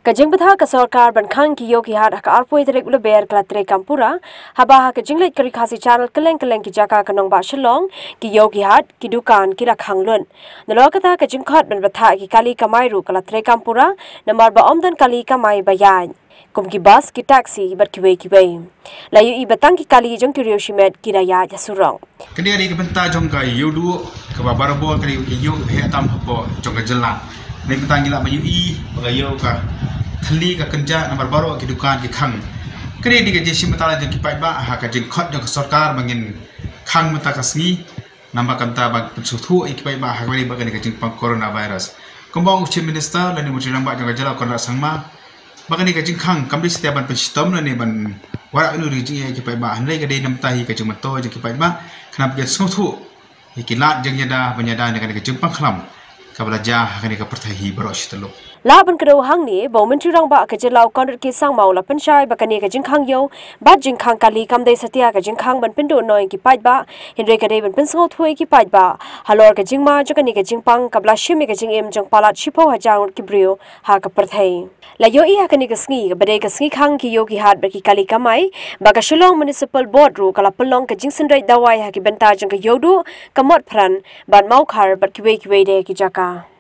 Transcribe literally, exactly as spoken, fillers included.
Ka jingbthah ka sorkar ban khang ki ïew ki hat ha ka arphew tarik u Lber ka la treikam pura, haba ha ka jingleit ka Ri Khasi Channel kylleng kylleng ki jaka ka nongbah Shillong, ki ïew ki hat, ki dukan ki la khang lut. Nalor kata ka jingkhot ban bthah ki kali kamai ruh ka la treikam pura, namar ba ym don kali kamai ba ïaid, kum ki bus, ki taxi bad kiwei kiwei. La ïohi ba tang ki kali jong ki riew shimet ki da ïaid ha surok. Kane ka dei ka bynta jong ka ïewduh kaba barabor, ka dei ka ïew kaba heh tam hapoh jong ka jylla. Kane ka bynta ngi lah ban ïohi ba ka ïew ka thylli ka kynjah namar baroh ki dukan ki khang. Kane ka dei ka jingshim bynta jong ki paidbah ha ka jingkhot jong ka sorkar ba ngin khang mynta ka sngi. Namar ka bynta ban pynsngewthuh ïa ki paidbah ha kaba ïadei bad kane ka jingpang coronavirus. Kumba ong u Chief Minister lane Myntri Rangbah jong ka jylla Conrad Sangma, ba kane ka jingkhang kam dei satia ban pynshitom lane ban wanrah kano kano ka jingeh ïa ki paidbah, hynrei ka dei na ka bynta hi ka jingmyntoi jong ki paidbah, khnang ba kin sngewthuh ïa ki lad jingïada ban ïada na kane ka jingpang khlam kaba la jia ha kane ka pyrthei hi baroh shi tylli. Lah ban kdew hangne ba u Myntri Rangbah ka jylla u Conrad K Sangma u la pynshai ba kane ka jingkhang ïew bad jingkhang kali kam dei satia ka jingkhang ban pynduhnong ïa ki paidbah, hynrei ka dei ban pynsngewthuh ïa ki paidbah halor ka jingma jong kane ka jingpang kaba la shim ïa ka jingim jong palat shiphew hajar ngut ki briew ha ka pyrthei. La ïohi ha kane ka sngi kaba dei ka sngi khang ki ïew ki hat bad ki kali kamai, ba ka Shillong Municipal Board ruh ka la pynlong ka jingsynreit dawai ha ki bynta jong ka ïewduh, ka mot phran bad mawkhar bad kiwei kiwei de ki jaka.